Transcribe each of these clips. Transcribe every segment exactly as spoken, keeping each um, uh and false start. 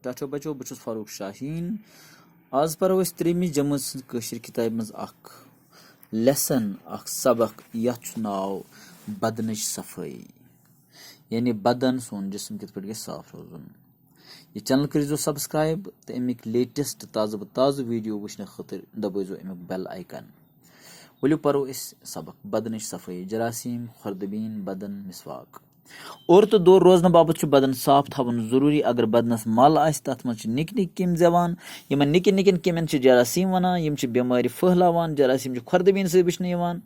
ٹاٹھو بچو، بہٕ چھُس فاروق شاہیٖن۔ آز پرو أسۍ ترٛیٚیِمہِ جمٲژ سٕنٛز کٲشِر کِتابہِ منٛز اکھ lesson، اکھ سبق، یتھ چھُ ناو بدنٕچ صفٲیی، یعنی بدن، سون جسم کِتھ پٲٹھۍ گژھِ صاف روزُن۔ یہِ channel کٔرۍزیو subscribe تہٕ اَمِکۍ latest تازٕ بہٕ تازٕ video وٕچھنہٕ خٲطرٕ دبٲیزیو اَمیُک bell icon۔ ؤلِو پرو أسۍ سبق بدنٕچ صفٲیی، جراثیم، خوردبیٖن، بدن، مسواک۔ اور تہٕ دور روزنہٕ باپتھ چھُ بدن صاف تھاوُن ضروٗری۔ اگر بدنس مل آسہِ، تتھ منٛز چھِ نِکۍ نِکۍ کیٚمۍ زٮ۪وان۔ یِمن نِکٮ۪ن نِکٮ۪ن کیٚمٮ۪ن چھِ جراثیم ونان، یِم چھِ بٮ۪مارِ پھٔہلاوان۔ جراثیم چھِ خوردبیٖن سۭتۍ وٕچھنہٕ یِوان،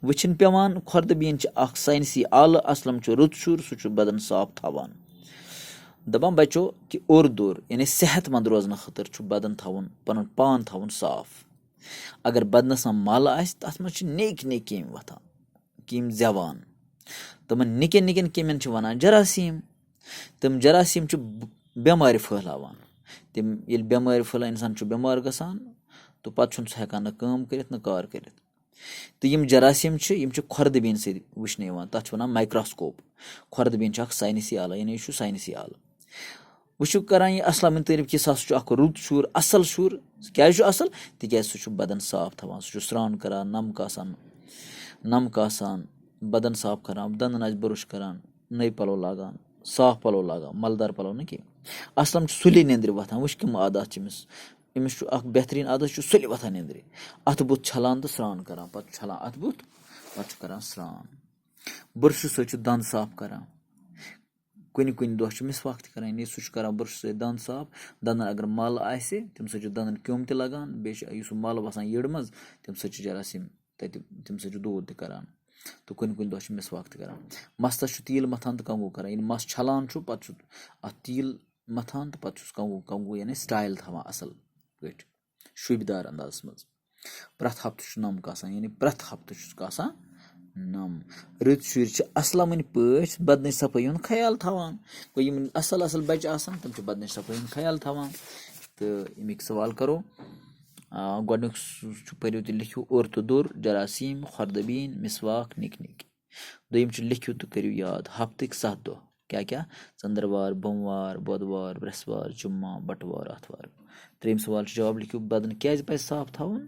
وٕچھِنۍ پٮ۪وان۔ خوردبیٖن چھِ اکھ ساینسی آلہٕ، اصلم چھُ رُت شُر، سُہ چھُ بدن صاف تھاوان۔ دپان بچو کہِ اور دور، یعنی صحت مند روزنہٕ خٲطرٕ چھُ بدن تھاوُن، پنُن پان تھاوُن صاف۔ اگر بدنس منٛز مل آسہِ، تتھ منٛز چھِ نِکۍ نِکۍ کیٚمۍ وۄتھان، کیٚمۍ زٮ۪وان۔ تِمن نِکٮ۪ن نِکٮ۪ن کیٚمٮ۪ن چھِ ونان جراثیم۔ تِم جراثیم چھِ ب-، بٮ۪مارِ پھٔہلاوان۔ تِم ییٚلہِ بٮ۪مارِ پھٔہلان، انسان چھُ بٮ۪مار گژھان، تہٕ پتہٕ چھُنہٕ سُہ ہٮ۪کان نہ کٲم کٔرِتھ نہ کار کٔرِتھ۔ تہٕ یِم جراثیم چھِ، یِم چھِ خوردبیٖن سۭتۍ وٕچھنہٕ یِوان۔ تَتھ چھِ وَنان microscope۔ خوردبیٖن چھُ اکھ ساینسی آلہٕ، یعنی یہِ چھُ ساینسی آلہٕ۔ وۄنۍ چھُ کران یہِ اصل من تعریف کہِ سُہ ہسا چھُ اکھ رُت شُر، اصل شُر۔ کیازِ چھُ اصل؟ تِکیازِ سُہ چھُ بدن صاف تھاوان، سُہ چھُ سرٛان کران، نم کاسان، نم کاسان، بدن صاف کران، دندن آسہِ برش کران، نٔے پلو لاگان، صاف پلو لاگان، ملدار پلو نہٕ کینٛہہ۔ اصلم چھُ سُلے نیندرِ وۄتھان۔ وٕچھ کٕم عادات چھِ أمِس۔ أمِس چھُ اکھ بہتریٖن عادت، چھُ سُلہِ وۄتھان نیندرِ، اتھٕ بُتھ چھلان تہٕ سرٛان کران، پتہٕ چھُ چھلان اتھٕ بُتھ، پتہٕ چھُ کران سرٛان۔ برشہٕ سۭتۍ چھُ دند صاف کران۔ کُنہِ کُنہِ دۄہ چھُ مسواک تہِ کران، یعنی سُہ چھُ کران برشہٕ سۭتۍ دند صاف۔ دندن اگر مل آسہِ، تمہِ سۭتۍ چھُ دندن کیوٚم تہِ لگان، بیٚیہِ چھُ یُس سُہ مل وسان یٔڑ منٛز، تمہِ سۭتۍ چھُ جراثیم تتہِ، تمہِ سۭتۍ چھُ دود تہِ کران۔ تہٕ کُنہِ کُنہِ دۄہ چھُ مسواک تہِ کران۔ مستس چھُ تیٖل متھان تہٕ کنگو کران، ییٚلہِ مس چھلان چھُ، پتہٕ چھُ اتھ تیٖل متھان تہٕ پتہٕ چھُس کنگو، کنگو یعنی style تھاوان اصل پٲٹھۍ، شوٗبہِ دار اندازس منٛز۔ پرٛٮ۪تھ ہفتہٕ چھُ نم کاسان، یعنی پرٛٮ۪تھ ہفتہٕ چھُس کاسان نم۔ رٕتۍ شُرۍ چھِ اصلمٕنۍ پٲٹھۍ بدنٕچ صفٲیی ہُنٛد خیال تھاوان۔ گوٚو، یِم اصل اصل بچہِ آسان، تِم چھِ بدنٕچ صفٲیی ہُنٛد خیال تھاوان۔ تہٕ اَمِکۍ سوال کرو۔ آ، گۄڈٕنیُک س-، چھُ، پٔرِو تُہۍ، لیکھِو اور تہٕ دوٚر، جراثیم، خوردبیٖن، مسواک، نِک نِک۔ دوٚیِم چھُ، لیکھِو تہٕ کٔرِو یاد ہفتٕکۍ ستھ دۄہ۔ کیٛاہ کیٛاہ؟ ژٔنٛدٕروار، بوموار، بۄدوار، برٛٮ۪سوار، جمعہ، بٹوار، آتھوار۔ ترٛیٚیِم سوال چھُ، جواب لیکھِو، بدن کیٛازِ پزِ صاف تھاوُن؟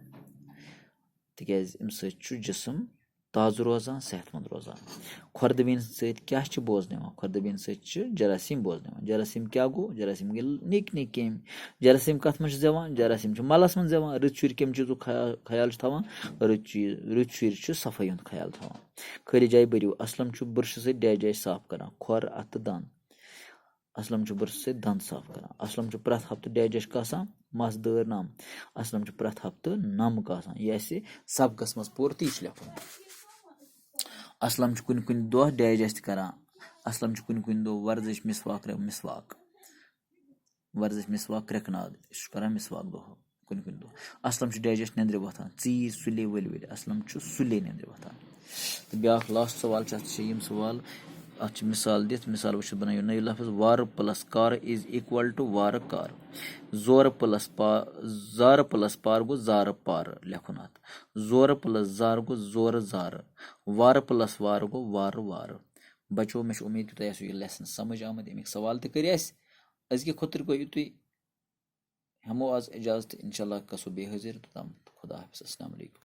تِکیٛازِ اَمہِ سۭتۍ چھُ جسم تازٕ روزان، صحت مند روزان۔ خوردبیٖن سۭتۍ کیٛاہ چھِ بوزنہٕ یِوان؟ خوردبیٖن سۭتۍ چھِ جراثیم بوزنہٕ یِوان۔ جراثیم کیٛاہ گوٚو؟ جراثیم گٔے نِکۍ نِکۍ کیٚمۍ۔ جراثیم کتھ منٛز چھِ زٮ۪وان؟ جراثیم چھِ ملس منٛز زٮ۪وان۔ رٕتۍ شُرۍ کمہِ چیٖزُک خیا-، خیال چھِ تھاوان؟ رٕتۍ چیٖز، رٕتۍ شُرۍ چھِ صفٲیی ہُنٛد خیال تھاوان۔ خٲلی جایہِ بٔرِو۔ اسلم چھُ برشہٕ سۭتۍ ڈیش ڈیش صاف کران، کھۄر، اتھٕ، دند۔ اسلم چھُ برشہٕ سۭتۍ دند صاف کران۔ اسلم چھُ پرٛٮ۪تھ ہفتہٕ ڈیش ڈیش کاسان، مس، دٲر، نم۔ اسلم چھُ پرٛٮ۪تھ ہفتہٕ نم کاسان۔ یہِ اَسہِ سبقس منٛز پوٚر، تی چھُ لیکھُن۔ اسلم چھُ کُنہِ کُنہِ دۄہ ڈیش ڈیش تہِ کران۔ اسلم چھُ کُنہِ کُنہِ دۄہ ورزش، مسواک، مسواک۔ ورزش، مسواک، کرٛٮ۪کہٕ ناد، یہِ چھُ کران مسواک دۄہ، کُنہِ کُنہِ دۄہ۔ اسلم چھُ ڈیش ڈیش نیندرِ وۄتھان، ژیٖرۍ سُلے ؤلۍ ؤلۍ۔ اسلم چھُ سُلے نیندرِ وۄتھان۔ تہٕ بیٛاکھ last سوال چھُ، اَتھ چھِ یِم سوال، اَتھ چھِ مثال دِتھ، مثال وٕچھِتھ بنٲیِو نٔوۍ لفظ۔ وارٕ plus کارٕ is equal to وارٕ کارٕ۔ زورٕ plus پا-، زارٕ plus پارٕ گوٚو زارٕ پارٕ لیکھُن اَتھ۔ زورٕ plus زارٕ گوٚو زورٕ زارٕ۔ وارٕ plus وارٕ گوٚو وارٕ وارٕ۔ بچو، مےٚ چھِ اُمید کہِ تۄہہِ آسِوٕ یہِ lesson سمجھ آمُت، اَمِکۍ سوال تہِ کٔرۍ اَسہِ۔ أزکہِ خٲطرٕ گوٚو یُتُے۔ ہٮ۪مو آز اجازت، انشاءاللہ گژھو بیٚیہِ حٲضِر، توٚتام خدا حافظ، السلام علیکم۔